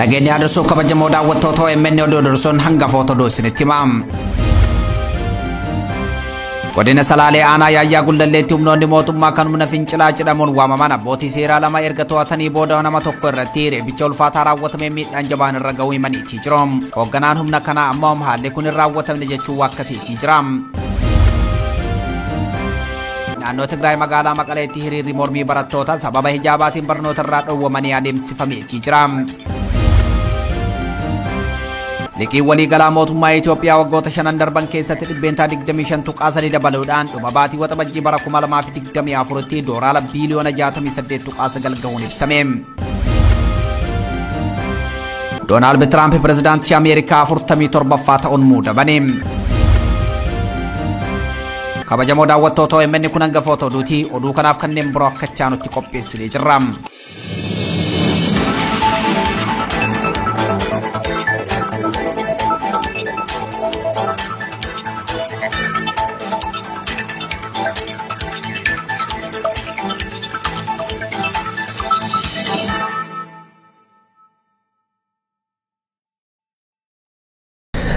Nageenya adursuu kabajamoo daawwattoota OMN oduu dursuun hangafoota oduu isinitti himaa. Godina Salaalee aanaa Yaayyaa Gullalleetti humnoonni mootummaa kan humna fincilaa jedhamuun waamaman abbootii seeraa lama erga to'atanii booda nama tokko irratti reebicha ulfaataa raawwatamee miidhaan jabaan irra ga'uu himaniitii jiru. Hoogganaan humna kanaa ammoo haalli kun hin raawwatamne jechuun waakkateetii jira. Naannoo Tigraay magaalaa Maqaleetti hiriirri mormii barattoota sababa hijaabaatiin barnoota irraa dhowwamanii adeemsifameetii jira. Liqiin waliigalaa mootummaa Itoophiyaa waggoota shanan darban keessatti 25.3% dabaluudhaan dhuma baatii waxabajjii bara 2024tti doolaara biiliyoona 68.9 gahuun ibsame. Doonaald Tiraamp pirezidaantii Ameerikaa 47ffaa ta'uun muudamani. Kabajamoo daawwattoota OMN kun hangafoota oduuti. Oduu kanaaf kanneen biroo akka chaanutti qopheessinee jirra.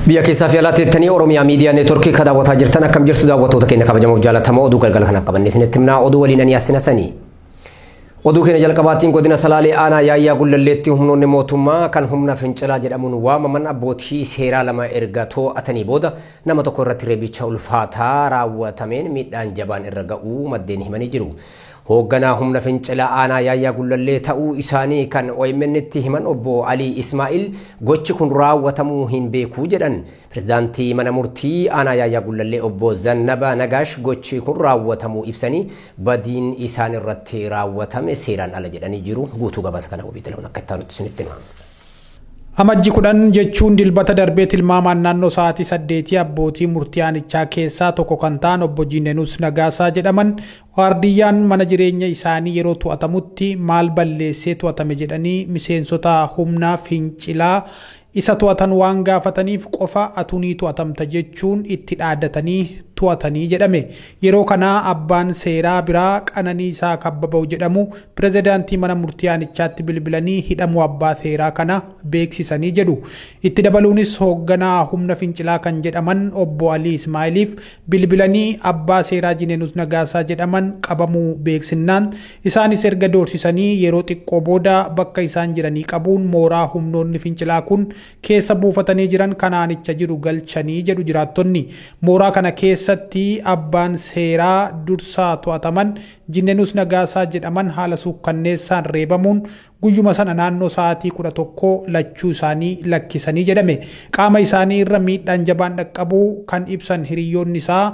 Biyya keessaa fi alaa teettanii Oromiyaa Miidiyaa Neetworkii kan daawwataa jirtan akkam jirtu daawwattoota keenya kabajamoo fi jaallatamoo oduu galgala kanaaf qabanne isinitti himnaa oduu waliin ani Yaasin Hasanii. Oduu keenya jalqabaatiin godina Salaalee aanaa Yaayyaa Gullalleetti humnoonni mootummaa kan humna fincilaa jedhamuun waamaman abbootii seeraa lama erga to'atanii booda nama tokko irratti reebicha ulfaataa raawwatameen miidhaan jabaan irra ga'uu maddeen himanii jiru. Hoogganaa humna fincilaa aanaa Yaayyaa Gullallee ta'uu isaanii kan OMN'tti himan obbo Alii Ismaa'il gochi kun raawwatamuu hin beeku jedhan. Pirezidaantii mana murtii aanaa Yaayyaa Gullallee obbo Zannaba Nagaash gochi kun raawwatamuu ibsanii badiin isaan irratti raawwatame seeraan ala jedhanii jiru. Guutuu gabaasa kana wabii xalahuun akka itti aanutti isinitti hima. Amajji 10 jechuun dilbata darbee tilmaamaan naannoo sa'aatii 8 abbootii murtii aanichaa keessaa tokko kan ta'an obbo Jiinenus Nagaasaa jedhaman waardiyyaan mana jireenya isaanii yeroo to'atamutti maal balleessee to'atame jedhanii miseensota humna fincilaa isa to'atan waan gaafataniif qofa atunii to'atamta jechuun itti dhaadatanii to'atanii jedhame. Yeroo kana abbaan seeraa biraa Qananiisaa Kabbaba'u jedhamu pirezidaantii mana murtii aanichaatti bilbilanii hidhamuu abbaa seeraa kana beeksisanii jedhu. Itti dabaluunis hoogganaa humna fincilaa kan jedhaman obbo Alii Ismaa'iliif bilbilanii abbaa seeraa Jiinenus Nagaasaa jedhaman qabamuu beeksinnaan isaanis erga doorsisanii yeroo xiqqoo booda bakka isaan jiranii qabuun mooraa humnoonni fincilaa kun keessa buufatanii jiran kanaanicha jiru galchanii jedhu jiraattonni. Mooraa kana keessatti abbaan seeraa dursaa to'ataman Jiinenus Nagaasaa jedhaman haala suukkanneessaan reebamuun guyyuma sana naannoo sa'aatii 11 lachuu isaanii lakkisanii jedhame. Qaama isaanii irra miidhaan jabaan dhaqqabuu kan ibsan hiriyoonni isaa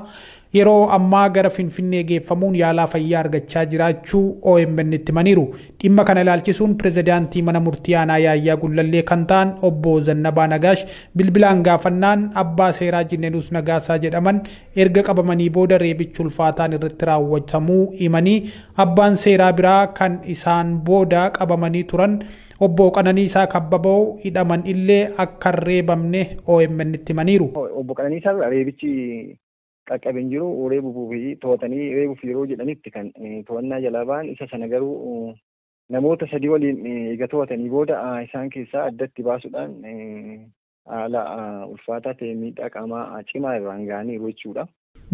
yeroo ammaa gara Finfinnee geeffamuun yaalaa fayyaa argachaa jiraachuu OMN itti himaniiru. Dhimma kana ilaalchisuun pirezidaantii mana murtii aanaa Yaayyaa Gullallee kan ta'an obbo Zannabaa Nagaash bilbilaan gaafannaan abbaa seeraa Jiinenus Nagaasaa jedhaman erga qabamanii booda reebichi ulfaataan irratti raawwatamuu himanii abbaan seeraa biraa kan isaan booda qabamanii turan obbo Qananiisaa Kabbaboo hidhaman illee akka hin reebamne OMN itti himaniiru. Obbo Qananiisaa reebichi qaqqabeen jiru reebuu fi to'atanii reebuuf yeroo jedhanitti kan to'annaa jalaa ba'an isa sana garuu namoota sadii waliin eega to'atanii booda isaan keessaa addatti baasuudhaan haala ulfaataa ta'e miidhaa qaamaa cimaa irraan ga'aniiru jechuudha.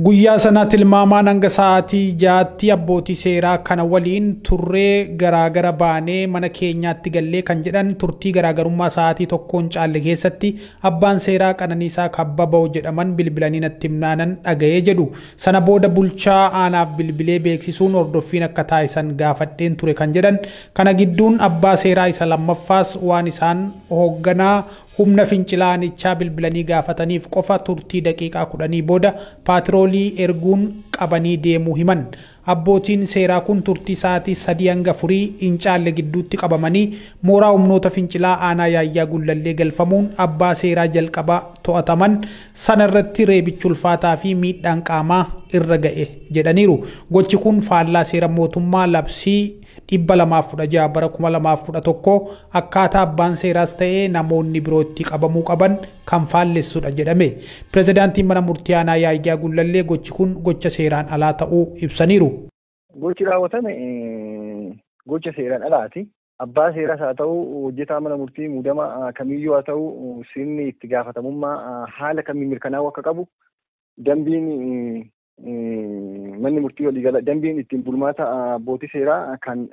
Guyyaa sana tilmaamaan hanga sa'aatii 6tti abbootii seeraa kana waliin turree garaagara baanee mana keenyaatti gallee kan jedhan turtii garaagarummaa sa'aatii 1 caalle keessatti abbaan seeraa Qananiisaa Kabbaba'u jedhaman bilbilanii natti himnaanan dhaga'ee jedhu. Sana booda bulchaa aanaaf bilbilee beeksisuun hordoffiin akka taasisan gaafadheen ture kan jedhan. Kana gidduun abbaa seeraa isa lammaffaas waan isaan hoogganaa humna fincilaa aanichaa bilbilanii gaafataniif qofa turtii daqiiqaa 10 booda paatroolii erguun qabanii deemuu himan. Abbootiin seeraa kun turtii sa'aatii 3 hanga 4 hin caalle gidduutti qabamanii mooraa humnoota fincilaa aanaa Yaayyaa Gullallee galfamuun abbaa seeraa jalqabaa to'ataman sanarratti reebichi ulfaataa fi miidhaan qaamaa irra ga'e jedhaniiru. Gochi kun faallaa seera mootummaa labsii 216 bara 2011 akkaataa abbaan seeraas ta'ee namoonni biroo itti qabamuu qaban kan faallessudha jedhame. Pirezidaantiin mana murtii aanaa Yaayyaa Gullallee gochi kun gocha seeraan alaa ta'uu ibsaniiru. Gochi raawwatame gocha seeraan alaati. Abbaa seeraas haa ta'u hojjetaa mana murtii muudama kamiyyuu haa ta'u sirni itti gaafatamummaa haala kamiin mirkanaa'uu akka qabu dambiin manni murtii waliigala dambiin ittiin bulmaata abbootii seeraa kan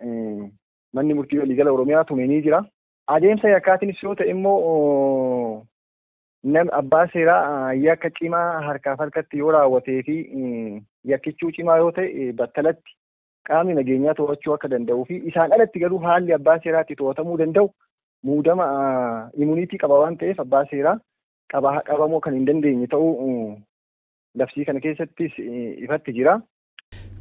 manni murtii waliigala Oromiyaa tume ni jira. Adeemsa yakkaatiinis yoo ta'e immoo nam abbaa seeraa yakka cimaa harkaaf harkatti yoo raawwatee fi yakkichuu cimaa yoo ta'e battalatti qaamni nageenyaa to'achuu akka danda'uu fi isaan alatti garuu haalli abbaa seeraatti to'atamuu danda'u muudama immuniitii qaba waan ta'eef abbaa seeraa qabamuu kan hin dandeenye ta'uu labsii kana keessattis ifatti jira.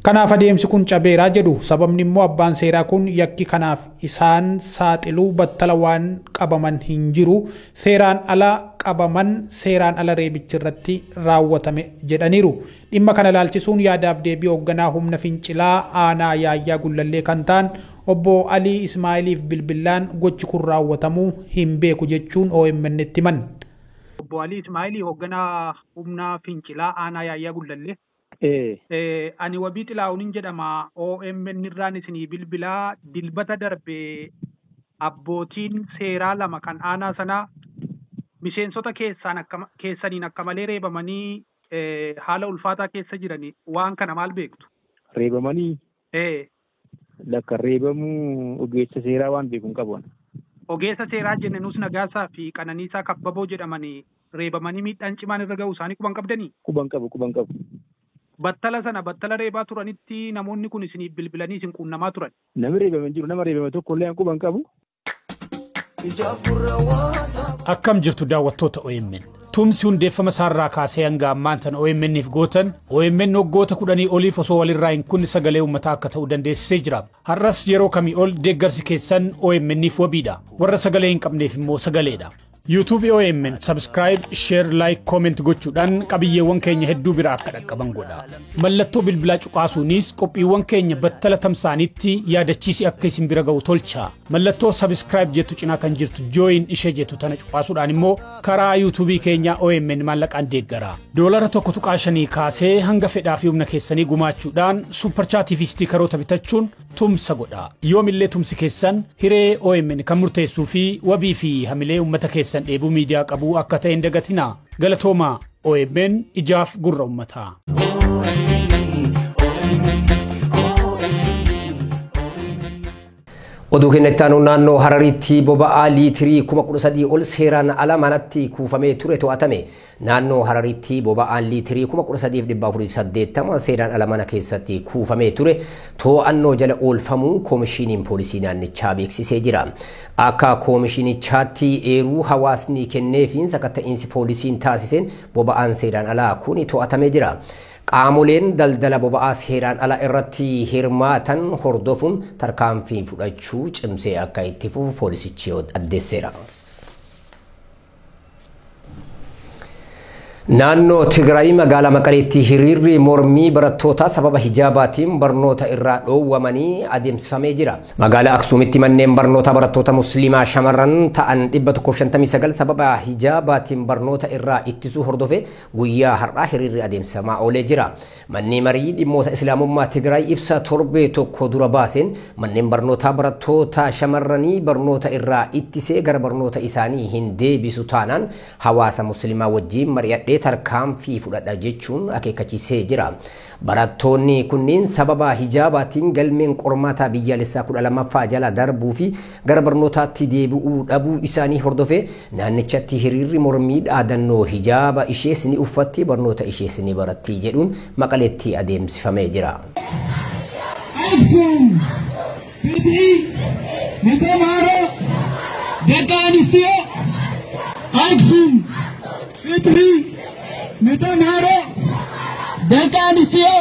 Kanaaf adeemsi kun cabeeraa jedhu sababni immoo abbaan seeraa kun yakki kanaaf isaan saaxiluu battala waan qabaman hin jiru seeraan ala qabaman seeraan ala reebichi irratti raawwatame jedhaniiru. Dhimma kana ilaalchisuun yaadaaf deebii hoogganaa humna fincilaa aanaa Yaayyaa Gullallee kan ta'an obbo Alii Ismaa'iliif bilbilaan gochi kun raawwatamuu hin beeku jechuun OMN itti himan. Obbo Alii Ismaa'ilii hoogganaa humna fincilaa aanaa Yaayyaa Gullallee. Ani Wabii Xilaa'uun jedhama. OMN irraan isinii bilbilaa dilbata darbe abbootiin seeraa lama kan aanaa sanaa miseensota keessaniin akka malee reebamanii haala ulfaataa keessa jiranii waan kana maal beektu? Reebamanii? Lakka reebamuu ogeessa seeraa waan beeku hin qabu. Ogeessa seeraa Jenneenus Nagaasaa fi Qananiisaa Kabbaboo jedhamanii reebamanii miidhaan cimaan irra ga'uu isaanii quban qabdanii? Quban qabu, quban qabu. Battala sana battala reebaa turanitti namoonni kun isiniif bilbilanii isin quunnamaa turan. Namni reebame hin jiru, nama reebame tokko illee quban qabu. Akkam jirtu daawwattoota OMN. Tumsi hundeeffama isaarraa kaasee hanga ammaan tana OMN'if gootan OMN waggoota 10 oliif osoo walirraa hin kunne sagalee uummataa akka ta'u dandeessisee jira. Har'as yeroo kamii ol deeggarsi keessan OMN'if wabiidha. Warra sagalee hin qabneef immoo sagaleedha. YouTube OMN subscribe, share, like, comment gochuudhaan qabiyyeewwan keenya hedduu biraa akka dhaqqaban godha. Mallattoo bilbilaa cuqaasuunis qophiiwwan keenya battala tamsaanitti yaadachiisi akka isin bira ga'u tolcha. Mallattoo subscribe jettu cinaa kan jirtu join ishee jettu tana cuqaasuudhaan immoo karaa YouTube keenya OMN maallaqaan deeggara. $1.5 kaasee hanga fedhaa fi humna keessanii gumaachuudhaan super chat fi stikaroota bitachuun tumsa godha. Yoomillee tumsi keessan hiree OMN kan murteessuu fi wabii fi hamilee uummata keessan dheebuu miidiyaa qabu akka ta'e hin dagatinaa. Galatooma OMN ijaaf gurra uummataa. Oduu keenyatti aanu naannoo Hararitti boba'aa liitirii 13,000 ol seeraan ala manatti kuufamee ture to'atame. Naannoo Hararitti boba'aan liitirii 13,480 seeraan ala mana keessatti kuufamee ture to'annoo jala oolfamuu koomishiniin poolisii naannichaa beeksisee jira. Akka koomishinichaatti eeruu hawaasni kenneefiin sakatta'iinsi poolisiin taasiseen boba'aan seeraan alaa kun to'atamee jira. Qaamoleen daldala boba'aa seeraan ala irratti hirmaatan hordofuun tarkaanfii fudhachuu cimsee akka itti fufu poolisichi addeesseera. Naannoo Tigraay magaalaa Maqaleetti hiriirri mormii barattootaa sababa hijaabaatiin barnoota irraa dhoowwamanii adeemsifamee jira. Magaalaa Aksuumitti manneen barnoota barattoota Musliimaa shamarran ta'an 159 sababa hijaabaatiin barnoota irraa ittisuu hordofe guyyaa har'aa hiriirri adeemsifamaa oolee jira. Manni marii dhimmoota Islaamummaa Tigraay ibsa torbee tokko dura baaseen manneen barnootaa barattoota shamarranii barnoota irraa ittisee gara barnoota isaanii hin deebisu taanaan hawaasa Musliimaa wajjin mari'adhee tarkaanfii fudhadha jechuun akeekkachiisee jira. Barattoonni kunneen sababa hijaabaatiin galmeen qormaataa biyyaalessaa 12ffaa jala darbuu fi gara barnootaatti deebi'uu dhabuu isaanii hordofe naannichatti hiriirri mormii dhaadannoo hijaaba ishees ni uffatti barnoota ishees ni baratti jedhuun Maqaleetti adeemsifamee jira. Aksum Fitih Nitamaaro Deqaanistiyo Aksum Fitih Nitamaaro Deqaanistiyo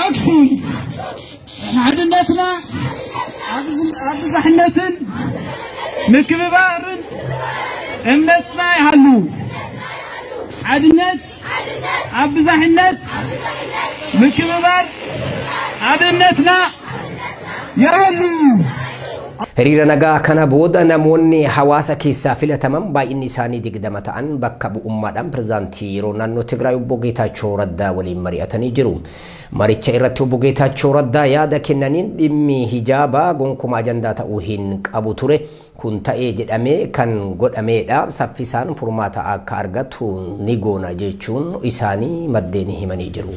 Aksum ሓድነትና ኣብ ብዙሕነትን ምክብባርን እምነትና ይሃሉ ሓድነት ኣብ ብዙሕነት ምክብባር ኣብ እምነትና ይሃሉ። Hiriira nagaa kana booda namoonni hawaasa keessaa filataman baay'inni isaanii 20 ta'an bakka bu'ummaadhaan pirezidaantii yeroo naannoo Tigraay obbo Geetaachoo Raddaa waliin mari'atanii jiru. Maricha irratti obbo Geetaachoo Raddaa yaada kennaniin dhimmi hijaabaa gonkumaa ajandaa ta'uu hin qabu ture. Kun ta'ee jedhamee kan godhameedha. Saffisaan furmaata akka argatu ni goona jechuun isaanii maddeen himanii jiru.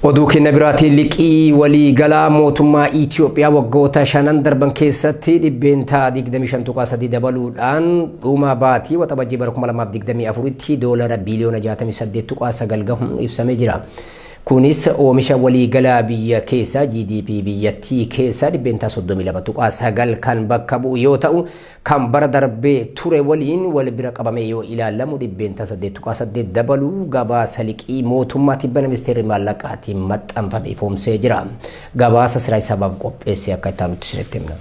Oduu kenna biraatiin liqii waliigalaa mootummaa Itoophiyaa waggoota 5 darban keessatti 25.3% dabaluudhaan dhuma baatii waxabajjii bara 2024tti doolara biiliyoona 68.9 gahuun ibsamee jira. Kunis oomisha waliigalaa biyya keessaa GDP biyyattii keessaa 32.9% kan bakka bu'u yoo ta'u kan bara darbee ture waliin wal bira qabamee yoo ilaalamu 8.8% dabaluu gabaasa liqii mootummaa tibbana ministeerri maallaqaatiin maxxanfame ifoomsee jira. Gabaasa siraa sabaaf qopheesse akka itti aanutti isinitti himna.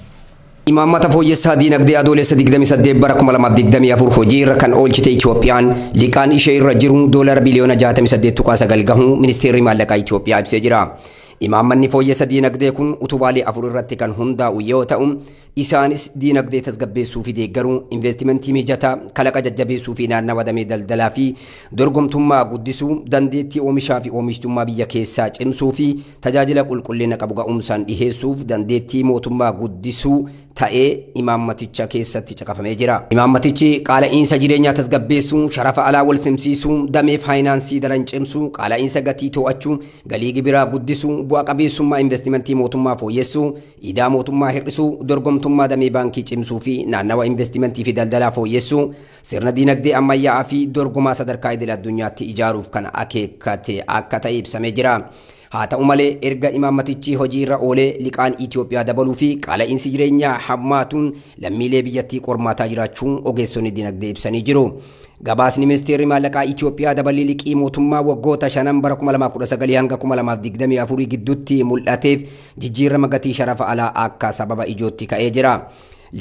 Imaammata fooyyessaa diinagdee adoolessa 28 bara 2024 hojii irra kan oolchite Itoophiyaan liqaan ishee irra jiru doolara biliyoona 68.9 gahuu ministeerri maallaqaa Itoophiyaa ibsee jira. Imaammanni fooyyessa diinagdee kun utubaalee 4 irratti kan hundaa'u yoo ta'u isaanis diinagdee tasgabbeessuu fi deeggaruu, investimentii mijataa, kalaqa jajjabeessuu fi naannawa damee daldalaa fi dorgomtummaa guddisuu, dandeettii oomishaa fi oomishtummaa biyya keessaa cimsuu fi tajaajila qulqullina qabu ga'umsaan dhiheessuuf dandeettii mootummaa guddisuu ta'ee imaammaticha keessatti caqafamee jira. Imaammatichi qaala'iinsa jireenyaa tasgabbeessuu, sharafa alaa wal simsiisuu, damee faayinaansii daran cimsuu, qaala'iinsa gatii to'achuu, galii gibiraa guddisuu, bu'a qabeessummaa investimentii mootummaa fooyyessuu, idaa mootummaa hir'isuu, dorgomtummaa damee baankii cimsuu fi naannawa investimentii fi daldalaa fooyyessuu, sirna diinagdee ammayyaa'aa fi dorgomaa sadarkaa idil addunyaatti ijaaruuf kan akeekkate akka ta'e ibsamee jira. Haa ta'u malee erga imaammatichi hojii irra oolee liqaan Itoophiyaa dabaluu fi qaala'iinsi jireenyaa hammaatuun lammiilee biyyattii qormaataa jiraachuun ogeessonni dinagdee ibsanii jiru. Gabaasni ministeerri maallaqaa Itoophiyaa dabalii liqii mootummaa waggoota 5 bara 2019 hanga 2024 gidduutti mul'ateef jijjiirama gatii sharafa alaa akka sababa ijootti ka'ee jira.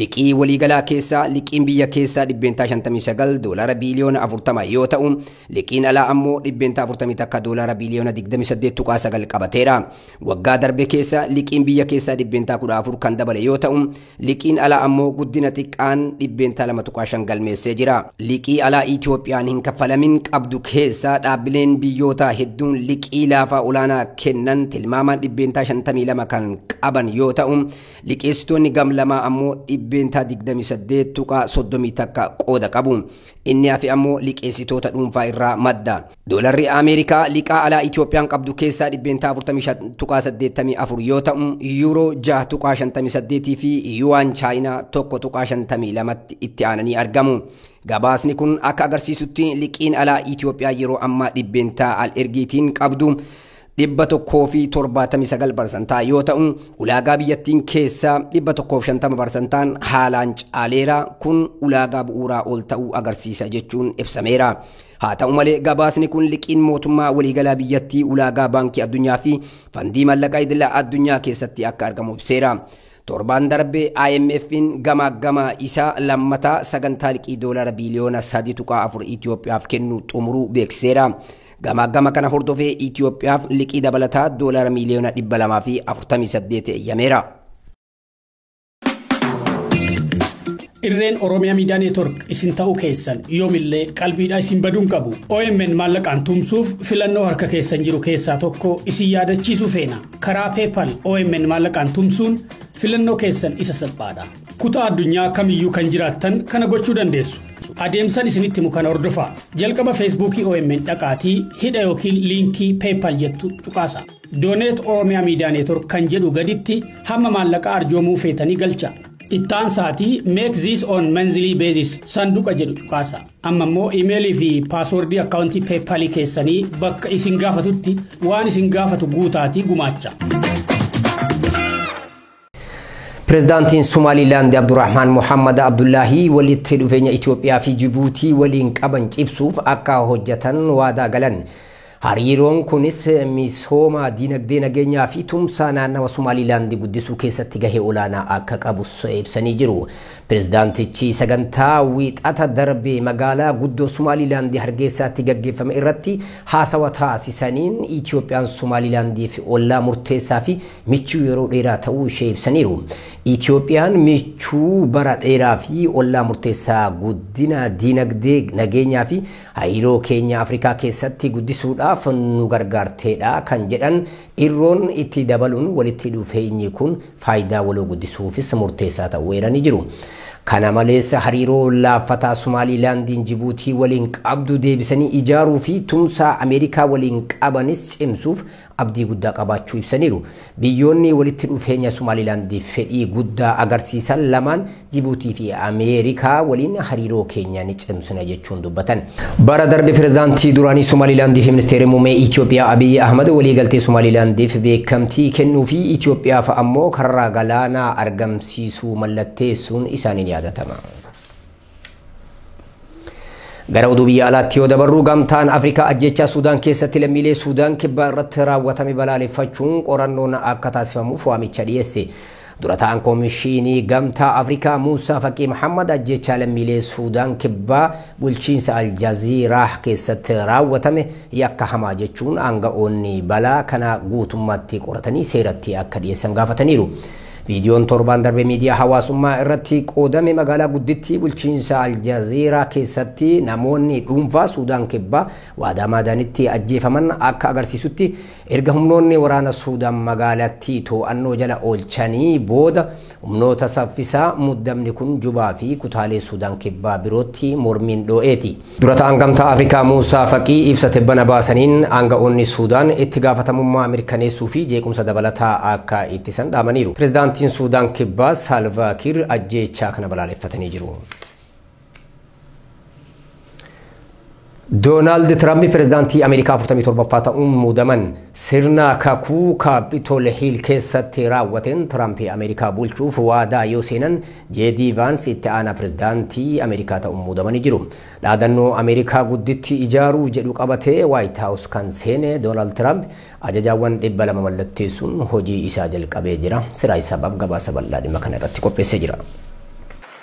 Liqii waliigalaa keessaa liqiin biyya keessaa 59% doolara biiliyoona 40 yoo ta'u liqiin alaa ammoo 41% doolara biiliyoona 28.9 qabateera. Waggaa darbe keessa liqiin biyya keessaa 14% kan dabale yoo ta'u liqiin alaa ammoo guddina xiqqaan 2.5% galmeessee jira. Liqii alaa Itoophiyaan hin kaffalamin qabdu keessaa dhaabbileen biyyoota hedduun liqii laafaa olaanaa kennan tilmaamaan 52% kan qaban yoo ta'u liqeessitoonni gam lamaa ammoo 28.31% qooda qabu. Inni hafe ammoo liqeessitoota dhuunfaa irraa madda. Doolarri Ameerikaa liqaa alaa Itoophiyaan qabdu keessaa 45.84% yoo ta'u yuuroo 6.58 fi yuwaan Chaayinaa 1.52 itti aananii argamu. Gabaasni kun akka agarsiisutti liqiin alaa Itoophiyaa yeroo ammaa 100% al ergiitiin qabdu 179% yoo ta'u ulaagaa biyyattiin keessaa 150% haalaan caaleera. Kun ulaagaa bu'uuraa ol ta'uu agarsiisa jechuun ibsameera. Haa ta'u malee gabaasni kun liqiin mootummaa waliigalaa biyyattii ulaagaa baankii addunyaa fi fandii maallaqaa idila addunyaa keessatti akka argamu ibseera. Torbaan darbe IMF'n gama gama isaa lammataa sagantaa liqii doolara biiliyoona 3.4 Itoophiyaaf kennu xumuruu beeksiseera. Gama gama kana hordofee Itoophiyaaf liqii dabalataa doolara miiliyoona 248 eeyyameera. Irreen Oromiyaa Miidiyaa Neetwork isin ta'uu keessan yoomillee qalbiidhaa isin baduun qabu. OMN maallaqaan tumsuuf filannoo harka keessan jiru keessaa tokko isin yaadachiisuu feena. Karaa PayPal OMN maallaqaan tumsuun filannoo keessan isa salphaadha. Kutaa addunyaa kamiyyuu kan jiraattan kana gochuu dandeessu. Adeemsan isinitti himu kana hordofaa. Jalqaba Feesbuukii OMN dhaqaatii hidha yookiin liinkii PayPal jettu tuqaasa. Dooneet Oromiyaa Miidiyaa Neetwork kan jedhu gaditti hamma maallaqa arjoomuu feetanii galcha. Ittaan sa'aatii make this on monthly basis sanduqa jedhu tuqaasa. Amma immoo iimeelii fi paaswordii akkaawuntii PayPalii keessanii bakka isin gaafatutti waan isin gaafatu guutaatii gumaacha. Pireezidaantiin Somaaliilaand Abdurrahmaan Mohammad Abdullahi walitti dhufeenya Itoophiyaa fi Jibuutii waliin qaban cimsuuf akka hojjetan waadaa galan. Hariiroon kunis misooma dinagdee nageenyaa fi tumsa naannawa Somaalilaand guddisuu keessatti gahee olaanaa akka qabus ibsanii jiru. Pireezidaantichi sagantaa wiixata darbe magaalaa guddoo Somaalilaand Hargeysaatti gaggeeffame irratti haasawa taasisaniin Itoophiyaan Somaalilaandiif ollaa murteessaa fi michuu yeroo dheeraa ta'uu ishee ibsaniiru. Itoophiyaan michuu bara dheeraa fi ollaa murteessaa guddina dinagdee nageenyaa fi hariiroo keenya Afrikaa keessatti guddisuudhaaf nu gargaarteedha kan jedhan Irroon itti dabaluun walitti dhufeenyi kun faayidaa waloo guddisuufis murteessaa ta'uu eeranii jiru. Kana malees hariiroo laaffataa Somaalilaandiin Jibuutii waliin qabdu deebisanii ijaaruu fi tumsa Ameerikaa waliin qabanis cimsuuf abdii guddaa qabaachuu ibsaniiru. Biyyoonni walitti dhufeenya Somaalilaandiif fedhii guddaa agarsiisan lamaan Jibuutii fi Ameerikaa waliin hariiroo keenya ni cimsina jechuun dubbatan. Bara darbe pireezidaantii duraanii Somaalilaandii fi ministeerri muummee Itoophiyaa Abiyyi Ahmad waliigaltee Somaalilaandiif beekamtii kennuu fi Itoophiyaaf ammoo karra galaanaa argamsiisuu mallatteessuun isaanii ni yaadatama. Gara oduu biyya alaatti yoo dabarru gamtaan Afrikaa ajjechaa Suudaan keessatti lammiilee Suudaan kibbaa irratti raawwatame balaaleffachuun qorannoon akka taasifamuuf waamicha dhiyeesse. Dura ta'an koomishinii gamtaa Afrikaa Muusaa Faqii Muhammad ajjechaa lammiilee Suudaan kibbaa bulchiinsa Aljaziiraa keessatti raawwatame yakka hamaa jechuun aanga'oonni balaa kana guutummaatti qoratanii seeratti akka dhiyeessan gaafataniiru. Viidiyoon torbaan darbe miidiyaa hawaasummaa irratti qoodame magaalaa guddittii bulchiinsa Aljazeeraa keessatti namoonni dhuunfaa Suudaan kibbaa waadaa maadaanitti ajjeefaman akka agarsiisutti erga humnoonni waraana Suudaan magaalattii to'annoo jala oolchanii booda humnoota saffisaa muddamni kun Jubaa fi kutaalee Suudaan kibbaa birootti mormiin dho'eeti. Dura ta'an gamtaa Afrikaa Muusaa Faqii ibsa tibbana baasaniin aanga'oonni Suudaan itti gaafatamummaa mirkaneessuu fi jeequmsa dabalataa akka ittisan dhaamaniiru. Pireezidaantiin Suudaan kibbaa Salva Kiir ajjeechaa kana balaaleffatanii jiru. Doonaald Tiraamp pireezidaantii Ameerikaa 47ffaa ta'uun muudaman sirna kakuu Kaapitool Hiil keessatti raawwateen Tiraamp Ameerikaa bulchuuf waadaa yoo seenan Jeedii Vaans itti aanaa pireezidaantii Ameerikaa ta'uun muudamanii jiru. Dhaadannoo Ameerikaa gudditti ijaaruu jedhu qabatee Waayit Haawus kan seene Doonaald Tiraamp ajajaawwan 200 mallatteessuun hojii isaa jalqabee jira. Siraa isaaf gabaasa bal'aa dhimma kana irratti qopheessee jira.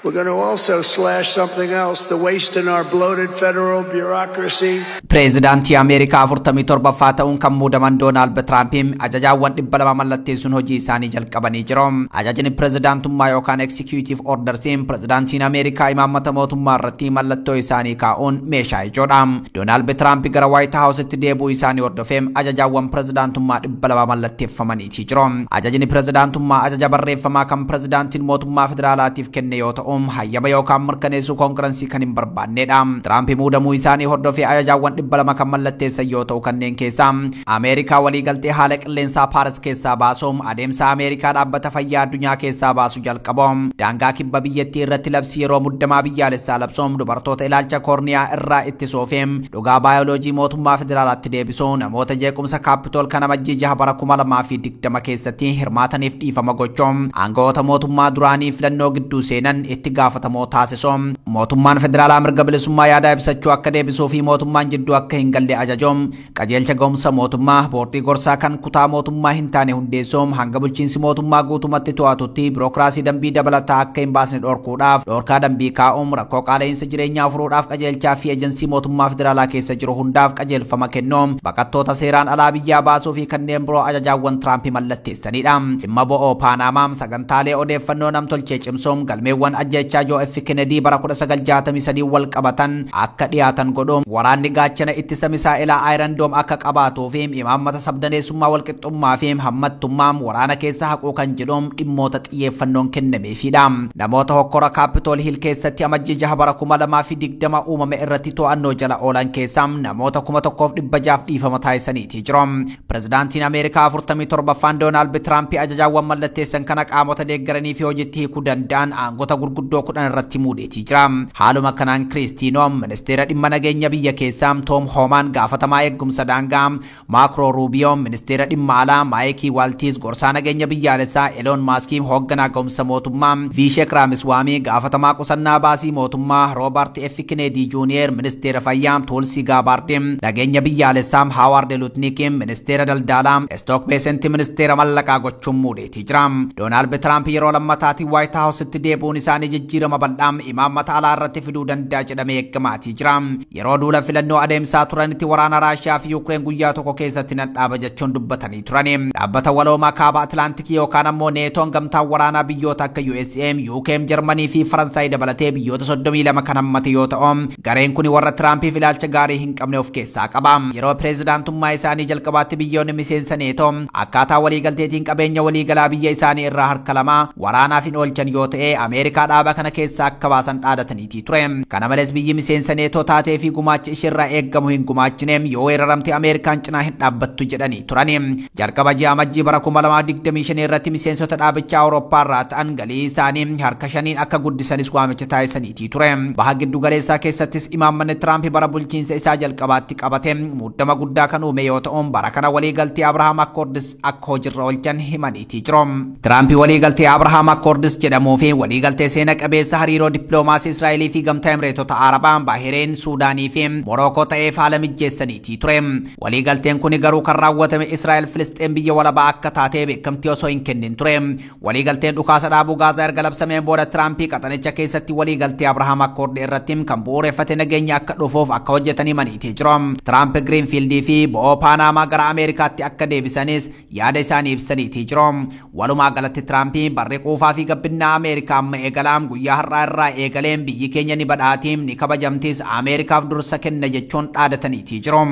We're going to also slash something else, the waste in our bloated federal bureaucracy. Pireezidaantii Ameerikaa 47ffaa ta'uun kan muudaman Doonaald Tiraamp ajajaawwan 200 mallatteessuun hojii isaanii jalqabanii jiru. Ajajni pireezidaantummaa yookaan executive ordersiin pireezidaantiin Ameerikaa imaammata mootummaa irratti mallattoo isaanii kaa'uun meeshaa ijoodha. Doonaald Tiraamp gara Waayit Haawusitti deebi'uu isaanii hordofee ajajaawwan pireezidaantummaa 200 mallatteeffamaniitii jiru. Ajajni pireezidaantummaa ajaja barreeffamaa kan pireezidaantiin mootummaa federaalaatiif kenne yoo ta'u hayyama yookaan mirkaneessuu koongirensii kan hin barbaannedha. Tiraamp muudamuu isaanii hordofee ajajaawwan 200 kan mallatteessan yoo ta'u kanneen keessaa Ameerikaa waliigaltee haala qilleensaa Paaris keessaa baasuun adeemsa Ameerikaa dhaabbata fayyaa addunyaa keessaa baasu jalqabuun daangaa kibba biyyattii irratti labsii yeroo muddamaa biyyaalessaa labsuun dubartoota ilaalcha koorniyaa irraa ittisuuf dhugaa baayoloojii mootummaa federaalaatti deebisuun namoota jeequmsa Kaapitool kan amajjii 6 bara 2020 keessatti hirmaataniif dhiifama gochuun aangawoota mootummaa duraanii filannoo gidduu seenan itti gaafatamoo taasisuun mootummaan federaalaa mirga bilisummaa yaadaa ibsachuu akka deebisuu fi mootummaan jidduu akka hin galle ajajuun qajeelcha ga'umsa mootummaa boordii gorsaa kan kutaa mootummaa hin taane hundeessuun hanga bulchiinsi mootummaa guutumatti to'atutti birookiraasii dambii dabalataa akka hin baasne dhorkuudhaaf dhorkaa dambii kaa'uun rakkoo qaala'insa jireenyaa furuudhaaf qajeelchaa fi ejensii mootummaa federaalaa keessa jiru hundaaf qajeelfama kennuun baqattoota seeraan alaa biyyaa baasuu fi kanneen biroo ajajaawwan Tiraamp mallatteessanidha. Dhimma bo'oo Paanaamaa sagantaalee odeeffannoo namtolchee cimsuun galmeewwan ajjechaa Joo F. Kennedy bara 1963 wal qabatan akka dhiyaatan godhuun waraanni gaachana ittisa misaa'ilaa Iron Dome akka qabaatuu fi imaammata sabdaneessummaa walqixxummaa fi hammattummaa waraana keessa haquu kan jedhuun dhimmoota xiyyeeffannoon kennameefidha. Namoota hokkora Kaapitool Hiil keessatti amajjii 6 bara 2020 uumame irratti to'annoo jala oolan keessaa namoota 1600 dhiifama taasisaniitii jiru. Pireezidaantiin Ameerikaa 47ffaan Doonaald Tiraamp ajajaawwan mallatteessan kana qaamota deeggaranii fi hojiitti hiikuu danda'an aangota gurguddaa gurguddoo 10 irratti muudeetii jira. Haaluma kanaan Kristi Noem ministeera dhimma nageenya biyya keessaa, Tom Homan gaafatamaa eegumsa daangaa, Marco Rubio ministeera dhimma alaa, Mike Waltz gorsaa nageenya biyyaalessaa, Elon Musk hoogganaa ga'umsa mootummaa, Vivek Ramaswamy gaafatamaa qusannaa baasii mootummaa, Robert F. Kennedy Jr. ministeera fayyaa, Tulsi Gabbard nageenya biyyaalessaa, Howard Lutnick ministeera daldalaa, Scott Bessent ministeera mallaqaa gochuun muudeetii jira. Doonaald Tiraamp yeroo lammataatiin White House-tti deebi'uun isaanii jijjiirama bal'aa imaammata alaa irratti fiduu danda'a jedhamee eegamaatii jira. Yeroo duula filannoo adeemsaa turanitti waraana Raashiyaa fi Yuukireen guyyaa tokko keessatti nan dhaaba jechuun dubbatanii turani. Dhaabbata waloomaa kaaba Atlaantikii yookaan ammoo Neetoon gamtaa waraanaa biyyoota akka USA, UK, Jarmanii fi Faransaay dabalatee biyyoota 32 kan hammate yoo ta'u, gareen kun warra Tiraampiif ilaalcha gaarii hin qabne of keessaa qaba. Yeroo pireezidaantummaa isaanii jalqabaatti biyyoonni miseensa Neetoo akkaataa waliigalteetiin qabeenya waliigalaa biyya isaanii irraa harka lama waraanaaf hin oolchan yoo ta'e Ameerikaa dhaaba kana keessaa akka baasan dhaadataniitii ture. Kana malees biyyi miseensa Neetoo taatee fi gumaacha isheerraa eeggamu hin gumaachine yoo weeraramte Ameerikaan cinaa hin dhaabbattu jedhanii turani. Jalqaba ji'a Amajjii bara 2025 irratti miseensota dhaabichaa Awurooppaa irraa ta'an galii isaanii harka 5 akka guddisanis waamicha taasisaniitii ture. Baha giddu galeessaa keessattis imaammanni Tiraamp bara bulchiinsa isaa jalqabaatti qabate muddama guddaa kan uume yoo ta'u bara kana waliigaltee Abrahaam Accords akka hojiirra oolchan himaniitii jiru. Tiraamp waliigaltee Abrahaam Accords jedhamuu fi waliigaltee seena qabeessa hariiroo dippiloomaasii Israa'elii fi gamtaa Emireetota Arabaa, Bahireen, Suudaanii fi Morookoo ta'eef haala mijeessaniitii ture. Waliigalteen kun garuu kan raawwatame Israa'el Filisxeen biyya walabaa akka taatee beekamtii osoo hin kennin ture. Waliigalteen dhukaasa dhaabuu Gaazaa erga labsameen booda Tiraamp qaxanicha keessatti waliigaltee Abrahaam Accord irratti kan bu'uureffate nageenya akka dhufuuf akka hojjetan himaniitii jiru. Tiraamp Giriinfiildii fi bo'oo Paanaamaa gara Ameerikaatti akka deebisanis yaada isaanii ibsaniitii jiru. Walumaa galatti Tiraamp barri quufaa fi gabbinaa Ameerikaa amma eegalaam guyyaa har'aa irraa eegaleen biyyi keenya ni badhaatiim ni kabajamtis Ameerikaaf dursa kenna jechuun dhaadataniitii jiru.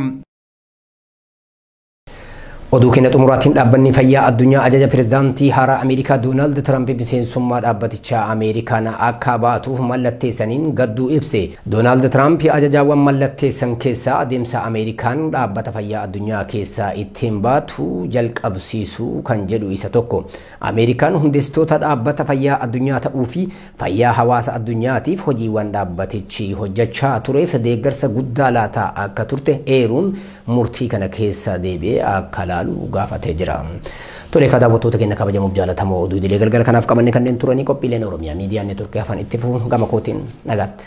Oduu keenya xumuraatiin dhaabbanni fayyaa addunyaa ajaja pirezidaantii haaraa Ameerikaa Doonaald Tiraamp miseensummaa dhaabbatichaa Ameerikaan akka baatuuf mallatteessaniin gadduu ibse. Doonaald Tiraamp ajajaawwan mallatteessan keessaa adeemsa Ameerikaan dhaabbata fayyaa addunyaa keessaa ittiin baatu jalqabsiisuu kan jedhu isa tokko. Ameerikaan hundeessitoota dhaabbata fayyaa addunyaa ta'uu fi fayyaa hawaasa addunyaatiif hojiiwwan dhaabbatichi hojjechaa tureef deeggarsa guddaa laataa akka turte eeruun murtii kana keessa deebi'ee akka laalu gaafatee jira. Tolee daawwattoota keenya kabajamuuf jaalatamoo oduu idilee galgala kanaaf qabanne kanneen turanii qophiileen Oromiyaa miidiyaa neetworkii hafan itti fufu gama kootiin nagaatti.